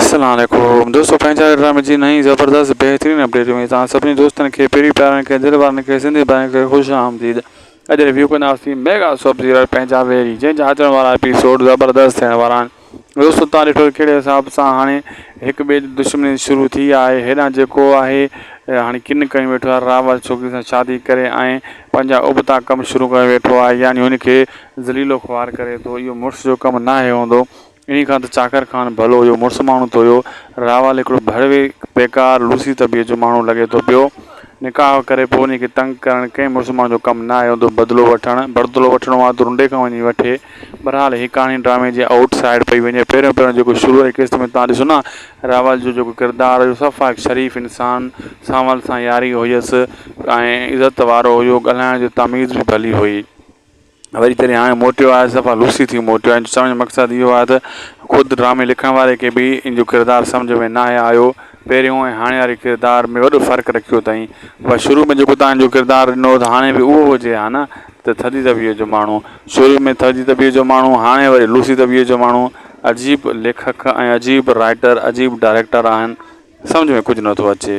السلام عليڪم دوستو پنهنجا ڊرامي جي نئين زبردست بهترين اپڊيٽ ۾ توهان سڀني دوستن کي پري پيارن کي دل وارن کي سنڌي ڀائرن کي خوش آمديد اڄ ريويو ڪنداسين ميگا سوپ سيريل پنهنجا ويري جنهن جا اچڻ وارا ايپيسوڊ زبردست ٿيڻ وارا آهن دوستو توهان ڏٺو ڪهڙي حساب سان هاڻي هڪ ٻئي جي دشمني شروع ٿي آهي هيڏانهن جيڪو آهي هاڻي ڪن ڪيون ويٺو آهي راول ڇوڪري سان شادي ڪري ۽ پنهنجا ابتا ڪم شروع ڪري ويٺو آهي يعني هن کي ذليل و خوار ڪري ٿو اهو مڙس جو ڪم ناهي هوندو انهيء کان ته چاڪر خان ڀلو هيو، مڙس ماڻهو ته هيو. راول هڪڙو ڀڙوي، بيڪار، لوسي طبيعت جو ماڻهو لڳي ٿو پيو. نڪاح ڪري پوء انهيء کي تنگ ڪرڻ ڪنهن مڙس ماڻهو جو ڪم ناهي هوندو. بدلو وٺڻ، بدلو وٺڻو آهي ته رنڊي کان وڃي وٺي. بهرحال هيء ڪهاڻي ڊرامي جي آئوٽ سائيڊ پئي وڃي. پهريون پهريون جيڪو شروع واري قسط ۾ توهان ڏسو نه راول جو جيڪو ڪردار هيو صفا هڪ شريف انسان، سانول سان ياري هيس ۽ عزت وارو هيو، ڳالهائڻ جي تميز به ڀلي هئي. وري جڏهن هاڻي موٽيو آهي صفا لوسي ٿي موٽيو آهي چوڻ جو مقصد اهو آهي ته خود ڊرامي لکڻ واري کي به ان جو ڪردار سمجهه ۾ ناهي آيو پهريون ۽ هاڻي واري ڪردار ۾ وڏو فرق رکيو اٿائين پر شروع ۾ جيڪو تان جو ڪردار ڏنو ته هاڻي به اهو هجي ها نه ته ٿڌي طبيعت جو ماڻهو شروع ۾ ٿڌي طبيعت جو ماڻهو هاڻي وري لوسي طبيعت جو ماڻهو عجيب ليکڪ ۽ عجيب رائٽر عجيب ڊائريڪٽر آهن سمجهه ۾ ڪجهه نٿو اچي.